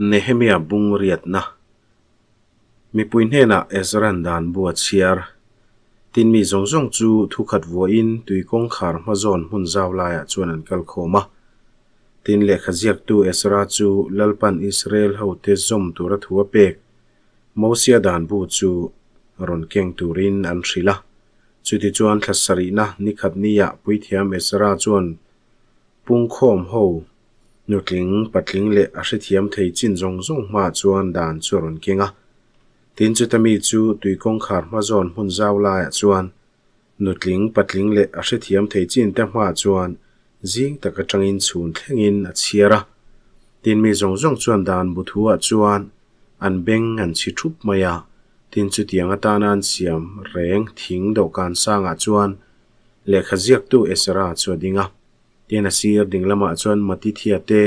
Nehemia bung riatna. Mipui hnenah Ezra'n dan bu a chhiar. Tin mi zawng zawng chu thukhat vuahin tui kawngkhar hma zawn hmun zau laiah chuan an kal khawm a. Tin lehkha ziaktu Ezra chu Lalpan Israel hote zawm tura thu a pek Mosia dan bu chu rawn keng turin an hrilh a. Chutichuan thla sarihna nikhat niah Puithiam Ezra chuan pungkhawm ho Nutling, patling leh a hrethiam thei chin zawng zawng hmaah chuan dan chu a rawn keng a. Tin chuta mi chu tui kawngkhar hma zawn hmun zau laiah chuan nutling, patling leh a hrethiam thei chin te hmaah chuan zing tak atangin chhun thlengin a chhiar a. Tin mi zawng zawng chuan dan bu thuah chuan an beng an chhi thup mai a. Tin chutiang atana an siam reng thing dawhkan sangah chuan lehkha ziaktu Esra chu a ding a. Tin a sir ding lamah chuan Matithia te,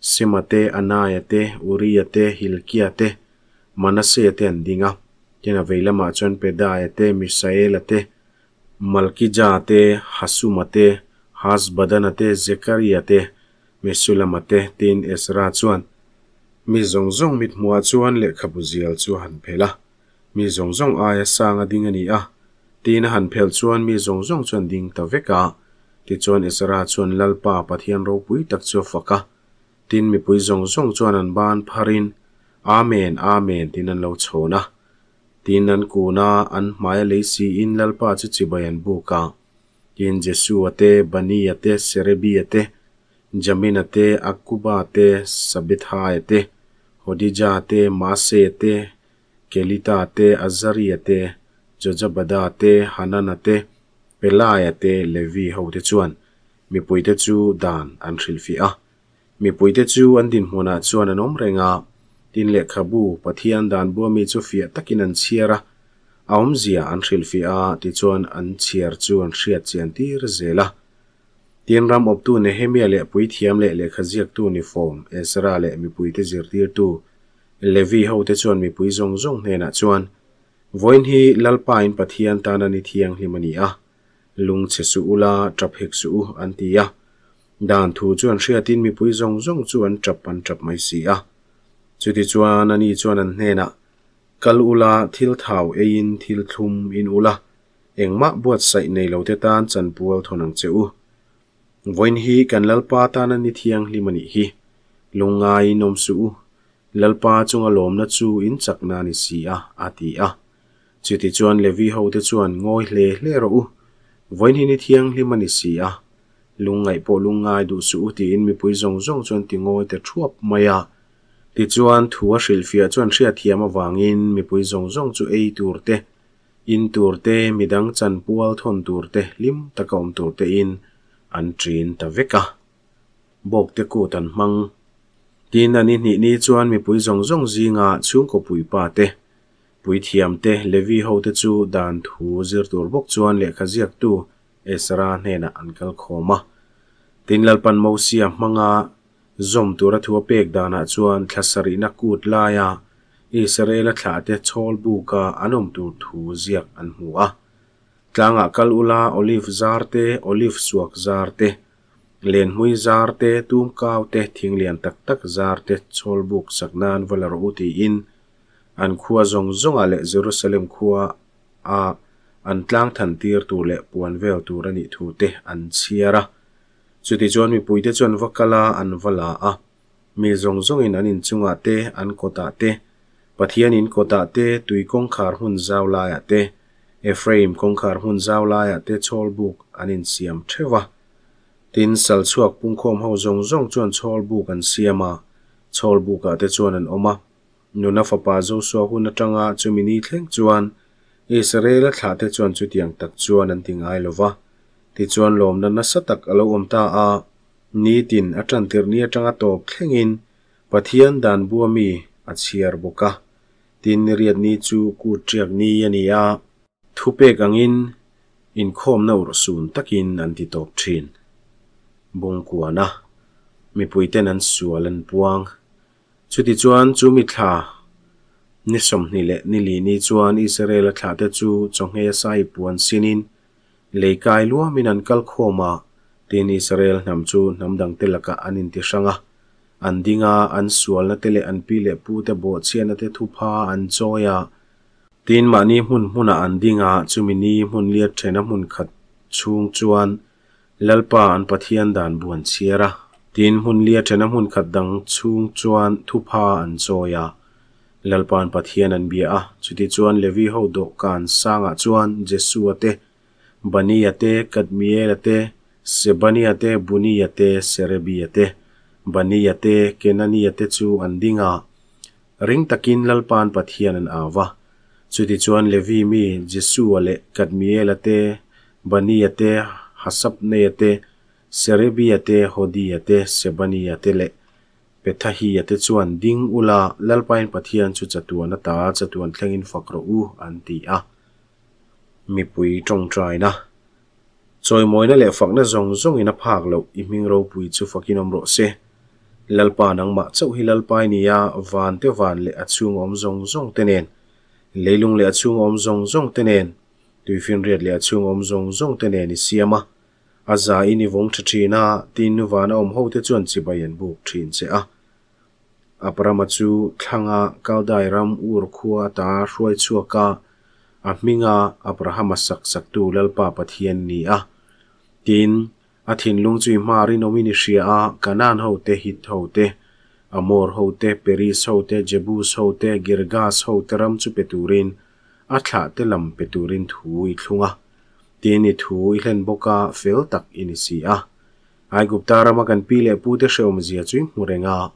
Sema te, Anaia te, Uria te, Hilkia te, Manasea te an ding a. Tin a vei lamah chuan Pedaia te, Misaela te, Malkija te, Hasuma te, Hasbadana te, Zekaria te, Mesulama te, tin Ezra chuan mi zawng zawng mithmuhah chuan lehkhabu zial chu a han phelh a. Mi zawng zawng aia sang a ding a ni a, tiin a han phelh chuan mi zawng zawng chu an ding ta vek a. Tichuan Ezra chuan Lalpa Pathian ropui tak chu a fak a. Tin mipui zawng zawng chuan an ban pharin, Amen, Amen tiin an lo chhawn a. Tin an kun a, an hmai a lei siin Lalpa chu chibai an buk a. Tin Jesua te, Bania te, Serebia te, Jamina te, Akuba te, Sabethaia te, Hodija te, Maasea te, Kelita te, Azaria te, Jojabada te, Hanana te, Pelaia te, Levi hote chuan mipuite chu dan an hrilhfiah a. Mipuite chu an dinhmunah chuan an awm reng a, tin lehkhabu Pathian dan bua mi chu fiah takin an chhiar a, a awmzia an hrilhfiah a, tichuan an chhiar chu an hriat chian tir zel a. Tin ram awptu Nehemia leh puithiam leh lehkhaziaktu nifawm Ezra leh mipuite zirtirtu Levi hote chuan mipui zawng zawng hnenah chuan, Vawiin hi Lalpain Pathian tana ni thianghlim a ni a, lung chhe suh ula, tap hek suh u, an ti a. Dan thu chu an hriatin mipui zawng zawng chu an tap an tap mai si a. Chutichuan ani chuan an hnenah, Kal ula, thil thau eiin thil thlum in ula, engmah buatsaih nei lote tan chanpual thawn ang che u. Vawiin hi kan Lalpa tana ni thianghlim a nih hi. Lungngaiin awm suh u. Lalpa chunga lawmna chu in chakna a ni si a, a ti a. Chutichuan Levi hote chuan ngawi hle hle rawh u. Vawiin hi ni thianghlim a ni si a. Lungngaih pawh lungngai duh suh u tiin mipui zawng zawng chuan ti ngawi ta thuap mai a. Tichuan thu a hrilhfiah chuan hriatthiam avangin mipui zawng zawng chu ei tur te, In tur te, midang chanpual thawn tur te, hlim taka awm tur tein an ṭin ta vek a. Bawkte kut an hmang. Tin, a ni hnih ni chuan mipui zawng zawng zinga chhungkaw puipa te, puithiam te, Levi hote chu dan thu zir tur bawk chuan lehkha ziaktu Ezra hnenah an kal khawm a. Tin, Lalpan Mosia hmanga Zawm tura thu a pek danah chuan thla sarihna kut laia Israela thlahte chhawl buka an awm tur thu ziak an hmu a. Tlangah kal ula olive zar te, olive suak zar te, lenhmui zar te, tumkau te, thing lian tak tak zar te chhawl buk sak nan va la rawh u tiin an khua zawng zawngah leh Jerusalem khua a an tlang than tir tur leh puan vel tur a nih thu te an chhiar a. Chutichuan mipuite chuan va kal a, an va la a. Mi zawng zawngin an inchungah te, an kawtah te, Pathian in kawtah te, tui kawngkhar hmun zau laiah te, Ephraim kawngkhar hmun zau laiah te chhawl buk an insiam theuh a. Tin, sal chhuak pungkhawm ho zawng zawng chuan chhawl buk an siam a, chhawl bukah te chuan an awm a. Nuna fapa Josua hun atanga chumi ni thleng chuan Israela thlahte chuan chutiang tak chuan an ti ngai lo va. Tichuan lawmna nasa tak a lo awm ta a, nitin a tantirh ni atanga tawp thlengin Pathian dan bua mi a chhiar bawk a. Tin niriat ni chu kut tiak ni a ni a, thupek angin inkhawmna urhsun takin an ti tawp thin. Bungkuana mipuiten an sual an puang. Chutichuan chu mithla ni 20 leh ni li ni chuan Israel-a thlahte chu chawngheia sai puan sinin lei kai luamin an kal khawm a, tin Israel hnam chu hnam dangte lakah an inti hrang a. An ding a, an sualna te leh an pi leh pute bawhchhiatna te thupha an chawi a. Tin, mahni hmun hmunah an ding a, chumi ni hmun liat thena hmun khat chhung chuan Lalpa an Pathian dan bu an chhiar a. Tin, hmun liat thena hmun khat dang chhung chuan thupha an chawi a, Lalpa an Pathian an bia a. Chutichuan Levi ho dawhkan sangah chuan Jesua te, Bania te, Kadmiela te, Sebania te, Bunia te, Serebia te, Bania te, Kenania te chu an ding a, ring takin Lalpa'n Pathian an au va. Chutichuan Levi mi Jesua leh Kadmiela te, Bania te, Hasabneia te, Serebia te, Hodia te, Sebania te leh Pethahia te chuan ding ula, Lalpain Pathian chu chatuan ata chatuan thlengin fak rawh u, an ti a. Mipui tawngtaina, Chawimawina leh fakna zawng zawngin a phak loh i hming ropui chu fakin awm rawh se. Lalpa nangmah chauh hi Lalpa i ni a, van te van leh a chhung awm zawng zawng te nen, leilung leh a chhung awm zawng zawng te nen, tuifinriat leh a chhung awm zawng zawng te nen i siam a. A za in i vawng tha thin a, tin vana awm ho te chuan chibai an buk thin che a. Abrama chu thlanga Kaldai ram Ur khua ata hruai chhuak a, a hminga Abrahama sak saktu Lalpa Pathian ni a. Tin, a thinlung chu i hma rinawmin i hria a, Kanaan hote, Hit hote, Amor hote, Peris hote, Jebus hote, Girgas hote ram chu pe turin a thlahte lam pe turin thu i thlung a. Tin, i thu i hlen bawk a, fel tak i ni si a. Aigupta rama kan pi leh pute hrehawmzia chu i hmu reng a,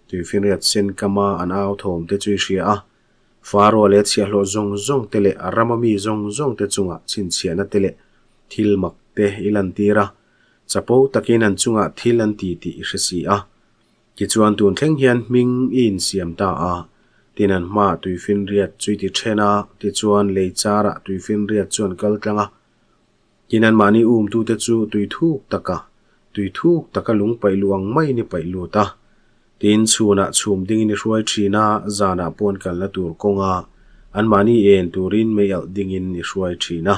tuifinriat sen kama an au thawmte chu i hria a. Faro leh chhiahhlawh zawng zawng te leh a rama mi zawng zawng te chungah chhinchhiahna te leh thil mak te i lantir a, chapo takin an chungah thil an ti tih i hre si a. Tichuan tun thleng hian hming i insiam ta a, tin an hmaah tuifinriat chu i ti then a, tichuan lei charah tuifinriat chu an kal tlang a. Tin anmahni umtute chu tui thuk taka, tui thuk taka lung paih luh ang maiin i paih lut a. Tin, chhunah chhum dingin i hruai thin a, zanah pawh an kalna tur kawnga anmahni en turin mei alh dingin i hruai thin a.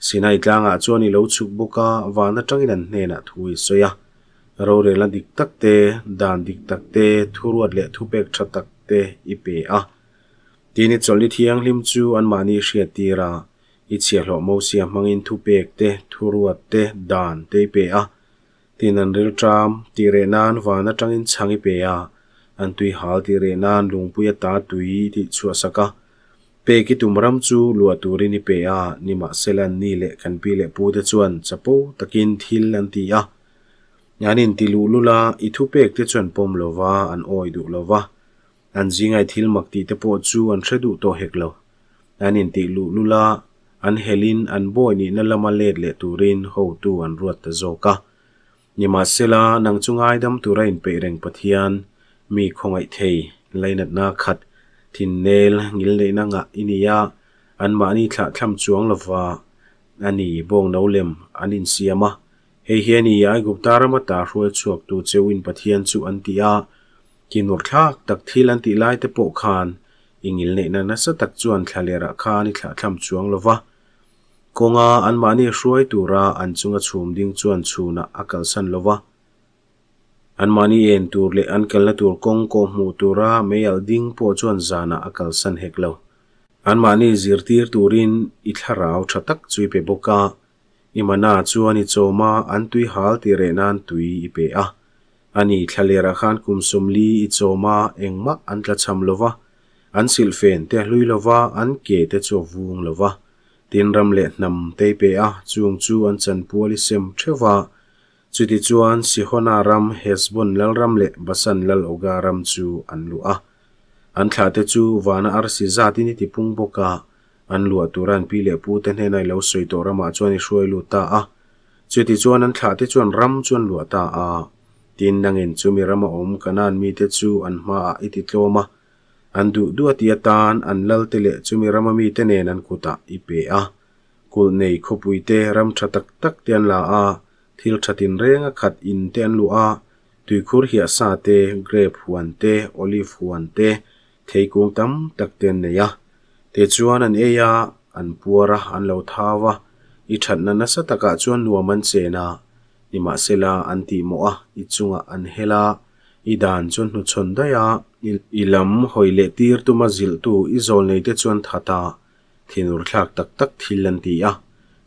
Sinai tlangah chuan i lo chhuk bawk a, van atangin an hnenah thu i sawi a. Rorelna dik tak te, dan dik tak te, thuruat leh thupek tha tak te i pe a. Tin, i chawlhni thianghlim chu anmahni hriattir a, I chhiahhlawh Mosia hmangin thupek te, thuruat te, dan te i pe a. Tin an rilṭam tih reh nan van aṭangin chhang i pe a, an tui hal tih reh nan lungpui ata tui i tih chhuah sak a. Pek i tum ram chu luah turin i pe a, nimahsela an ni leh kan pi leh pu te chuan chapo takin thil an ti a. An inti luhlul a, i thupek te chuan pawm lova an awi duh lova. An zingai thil mak tih te pawh chu an hre duh tawh hek lo. An intih luh lul a, an helin an bawi nihna lama let leh turin hotu an ruat ta zawk a. Nimahsela, nang chu ngaidam tura inpeih reng Pathian, mi khawngaih thei, lainatna khat, thinnel, ngilneihna ngah i ni a, anmahni thlahthlam chuang lova a ni bawng no lem an insiam a. Hei hi a ni, Aigupta rama ta hruai chhuaktu cheuin Pathian chu an ti a, Kinur thlak tak thil an tih lai te pawh khan i ngilneihna nasa tak chuan thlalerah khan i thlahthlam chuang lo va. Kawnga anmahni hruai tura an chunga chhum ding chuan chhunah a kalsan lo va. Anmahni en tur leh an kalna tur kawng kawh hmuh tura meialh ding pawh chuan zanah a kalsan hek lo. Anmahni zirtir turin i thlarau tha tak chu i pe bawk a, I mana chuan i chawm a, an tui hal tih reh nan tui i pe a. A ni, thlalerah khan kum 40 i chawm a, engmah an tla cham lo va, an silhfen te a hlui lo va, an ke te chu a vung lo va. Tin ram leh hnam te i pe a, chung chu an chanpual i sem theuh va. Chutichuan Sihona ram, Hesbon lalram leh Basan lal Oga ram chu an luh a. An thlahte chu vana arsi zatin i tipung bawk a, An luah tura an pi leh pu te hnena i lo sawi tawh ramah chuan i hruai lut ta a. Chuti chuan an thlah te chuan ram chu an luah ta a. Tin, nangin chumi rama awm Kanaan mite chu an hmaah i ti tlawm a. An duh duh a ti atan an lal te leh chumi rama mite nen an kutah i pe a. Kulh nei khawpui te ram tha tak tak te an la a, thil tha tinreng a khat in te an luah a, tuikhur hiah sa te, grape huan te, olive huan te, Theikung tam tak te an nei a, tichuan an ei a, an puar a, an lo thau a, i thatna nasa takah chuan nuam an chen a, nimahsela an tihmawh a, i chungah an hel a, I dan chu an hnuchhawn daih a, i lam hawi leh tir tuma zilhtu i zawlneite chu an that a, thinur thlak tak tak thil an ti a.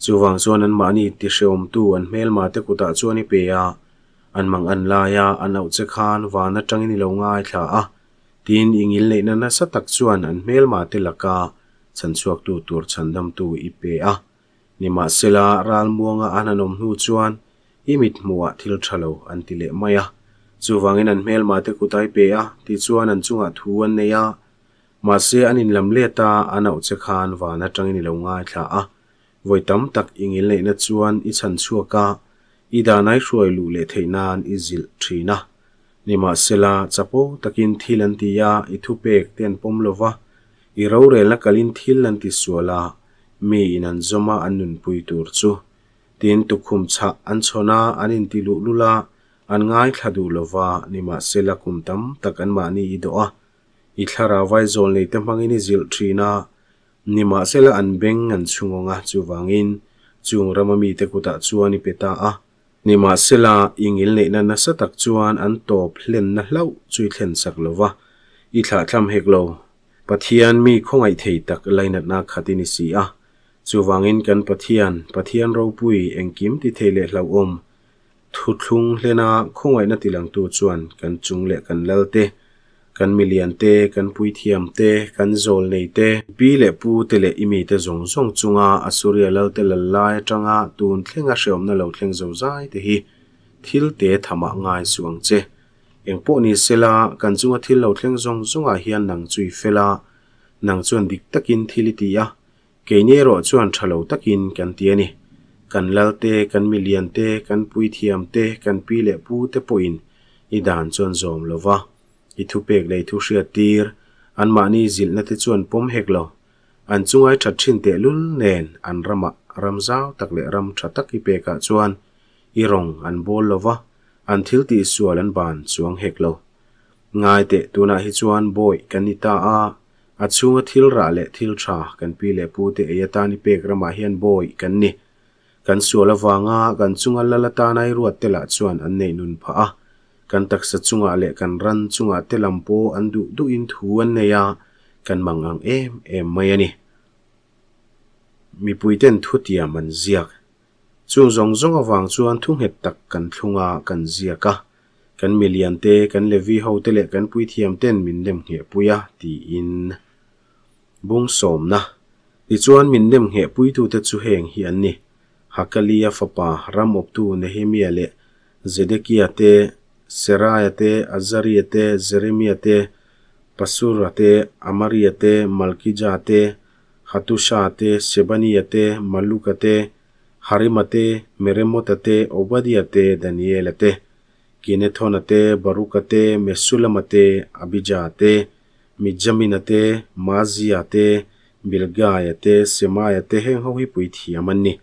Chuvang chuan anmahni tihrehawmtu an hmelmate kutah chuan i pe a, an mang an lai a, an auh che khan van atangin i lo ngaithla a, tin i ngilneihna nasa tak chuan an hmelmate laka chhanchhuaktu tur chhandamtu i pe a. Nimahsela, ralmuanga an han awm hnu chuan i mit hmuhah thil tha lo an ti leh mai a. Chuvangin an hmelmate kut a i pe a, tichuan an chungah thu an nei a. Mahse, an inlam let a, an auh che khan van atangin i lo ngaithla a. Vawi tam tak i ngilneihna chuan i chhan chhuak a, i dan ai hruai luh leh theih nan i zilh thin a. Nimahsela, chapo takin thil an ti a, i thupek te an pawm lo va, i rorelna kalin thil an ti sual a, mi in an zawm a an nunpui tur chu. Tin, tukhum chhah an chhawn a, an inti luhlul a, an ngaithla duh lo va, nimahsela kum tam tak anmahni i dawh a, i thlarau vai zawlneite hmangin i zilh thin a, Nimahsela an beng an chhungawng a, chuvangin chung rama mite kutah chuan i pe ta a. Nimahsela i ngilneihna nasa tak chuan an tawp hlenna hlauh chu i thlen sak lo va, i thlahthlam hek lo. Pathian mi khawngaih thei tak lainatna khat i ni si a. Chuvangin kan Pathian, Pathian ropui, engkim ti thei leh hlauhawm, Thuthlung hlena khawngaihna tilangtu chuan kan chung leh kan lal te, kan milian te, kan puithiam te, kan zawlnei te, pi leh pu te leh i mite zawng zawng chunga Asuria lalte lal lai atanga tun thlenga hrehawmna lo thleng zo zai te hi thil te thamah ngai suh ang che. Engpawh ni sela, kan chunga thil lo thleng zawng zawngah hian nang chu i fel a, nang chuan dik takin thil i ti a, Keini erawh chuan tha lo takin kan ti a ni. Kan lal te, kan milian te, kan puithiam te, kan pi leh pu te pawhin i dan chuan zawm lo va, i thupek leh i thu hriat tir, anmahni zilhna te chuan pawm hek lo. An chungai that thin tehlul nen an ramah ram zau tak leh ram tha tak i pekah chuan i rawng an bawl lo va, an thil tihsual an ban chuang hek lo. Ngai teh, tunah hi chuan bawih kan ni ta a, A chhunga thil rah leh thil tha kan pi leh pu te ei atan i pek ramah hian bawi kan ni. Kan sual avanga kan chunga lal atana i ruat te lah chuan an neih nun phah a, kan taksa chungah leh kan ran chungah te lam pawh an duh duhin thu an nei a, kan mang ang em em mai a ni. Mipuiten thutiam an ziak. Chung zawng zawng avang chuan thu nghet tak kan thlung a, kan ziak a. Kan milian te, kan Levi ho te leh kan puithiam ten min nem ngheh pui a, tiin bung sawmna. Tichuan min nem ngheh puitute chu heng hi an ni, Hakalia fapa ramawptu Nehemia leh Zedekia te, Seraia te, Azaria te, Jeremia te, Pasura te, Amaria te, Malkija te, Hatusha te, Shebania te, Maluka te, Harima te, Meremota te, Obadia te, Daniela te, Kinethona te, Baruka te, Mesulama te, Abija te, Mijamina te, Maazia te, Bilgaia te, Semaia te heng ho hi puithiam an ni.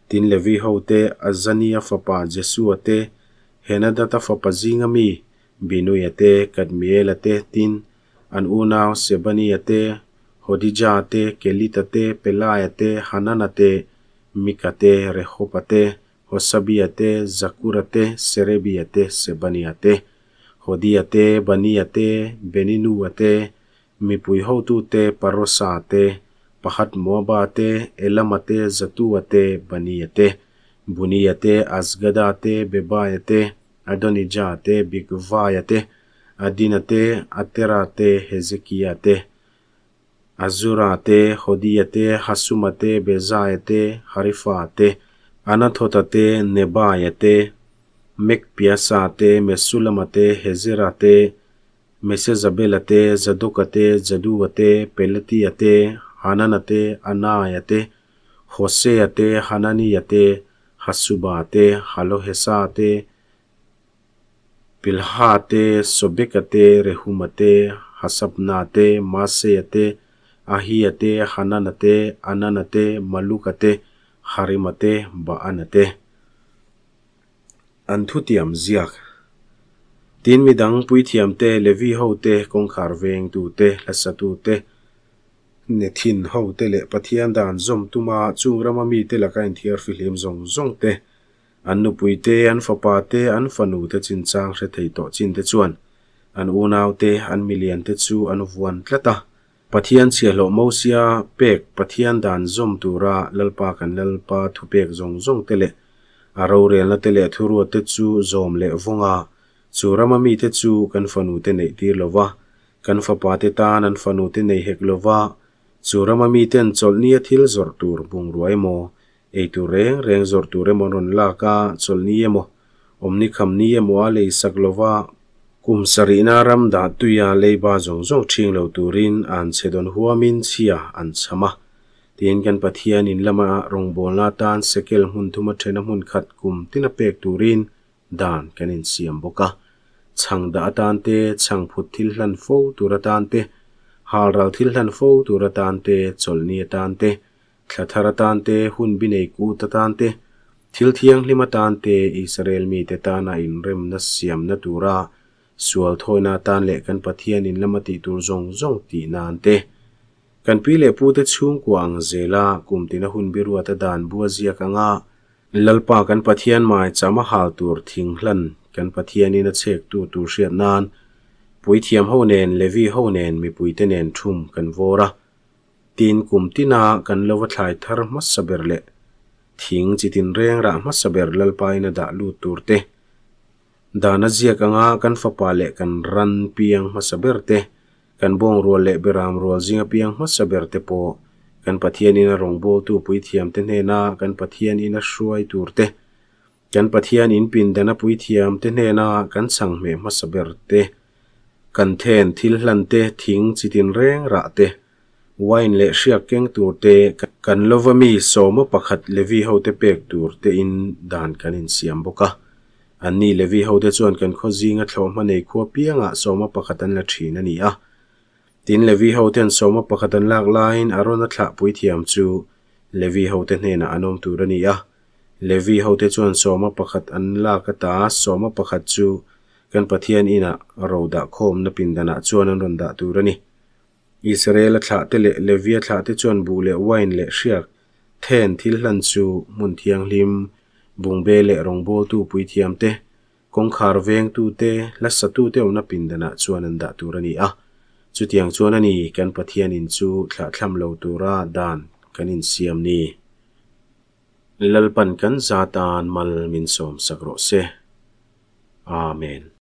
Tin Levi ho te, Azania fapa Jesua te, Henadada fapa zinga mi Binuia te, Kadmiela te, tin An unau Sebania te, Hodija te, Kelita te, Pelaia te, Hanana te, Mika te, Rehoba te, Hosabia te, Zakura te, Serebia te, Sebania te, Hodia te, Bania te, Beninua te, mipui hotu te, Parosa te, Pahat Moaba te, Elama te, Zatua te, Bania te, Bunia te, Azgada te, Bebaia te, Adonija te, Bigvaia te, Adina te, Atera te, Hezekia te, Azura te, Hodia te, Hasuma te, Bezaia te, Harifa te, Anathota te, Nebaia te, Mekpiasa te, Mesulama te, Hezira te, Mesezabela te, Zadoka te, Jadua te, Pelatia te, Hanana te, Anaia te, Hosea te, Hanania te, Hasuba te, Halohesa te, Pilha te, Sobeka te, Rehuma te, Hasabna te, Maaseia te, Ahia te, Hanana te, Anana te, Maluka te, Harima te, Baana te. An thutiam ziak. Tin midang puithiam te, Levi ho te, kawngkhar vengtu te, hlasatu te, Nethin ho te leh Pathian dan zawm tuma chung rama mite laka inthiar fihlim zawng zawng te, An nupui te, an fapa te, an fanu te chinchang hre thei tawh chin te chuan. An unaute, an miliante chu an vuan tlat a. Pathian chhiahhlawh Mosia pek Pathian dan zawm tura Lalpa kan Lalpa thupek zawng zawng te leh a rorelna te leh thuruat te chu zawm leh vawng a, chu rama mite chu kan fanute neih tir lo va, kan fapate tan an fanute nei hek lo va, chu rama miten chawlhnia thil zawrh tur bungrua emaw, ei tur reng reng zawrh tur emaw an rawn lak a, chawlhni emaw, awmni khamni emaw a lei sak lo va, kum sarihna ram dah tuia leiba zawng zawng ṭhing lo turin an chhe dawn huamin chhia an chham a. Tin, kan Pathian in lama rawngbawlna atan sekel hmun thuma ṭhena hmun khat kum tina pek turin dan kan insiam bawk a. Chhang dah atan te, chhang phut thil hlan fo tur atan te, halral thil hlan fo tur atan te, chawlhni atan te, Thla thar atan te, hun bi nei kut atan te, thil thianghlim atan te, Israel mite tana inremna siamna tura sual thawina atan leh kan Pathian in lama tih tur zawng zawng tih nan te, kan pi leh pute chhungkua ang zela kum tina hun bi ruata dan bua ziak anga Lalpa kan Pathian mai chama hal tur thing hlan kan Pathianin a chhektu tur hriat nan puithiam ho nen Levi ho nen mipuite nen thum kan vawr a. Tin, kum tina kan lo va thlai thar hmasa ber leh thing chi tinreng rah hmasa ber Lalpain a dah lut tur te, dan a ziak anga kan fapa leh kan ran piang hmasa ber te, kan bawngrual leh beram rual zinga piang hmasa ber te pawh kan Pathianin a rawngbawltu puithiamte hnena kan Pathianin a hruai tur te, Kan Pathian in pindana puithiam te hnena kan chhang hmeh hmasa ber te, kan then thil hlan te, thing chi tinreng rah te, wine leh hriak keng tur te, kan lova mi sawma pakhat Levi hote pek tur te in dan kan insiam bawk a. Anni Levi hote chuan kan khaw zinga thlawhhma nei khua piangah sawma pakhat an la thin a ni a. Tin, Levi hoten sawma pakhat an lak laiin Arona thlah puithiam chu Levi hote hnenah an awm tur a ni a. Levi hote chuan sawma pakhat an lak ata sawma pakhat chu kan Pathian inah ro dah khawmna pindanah chuan an rawn dah tur a ni. Israela thlahte leh Levia thlahte chuan buh leh wine leh hriak then thil hlan chu hmun thianghlim, bungbê leh rawngbawltu puithiamte, kawngkhar vengtute, hlasatute awmna pindanah chuan an dah tur a ni a. Chutiang chuan a ni kan Pathian in chu thlahthlam lo tura dan kan insiam ni. Lalpan kan za tan mal min sawm sak rawh se. Amen.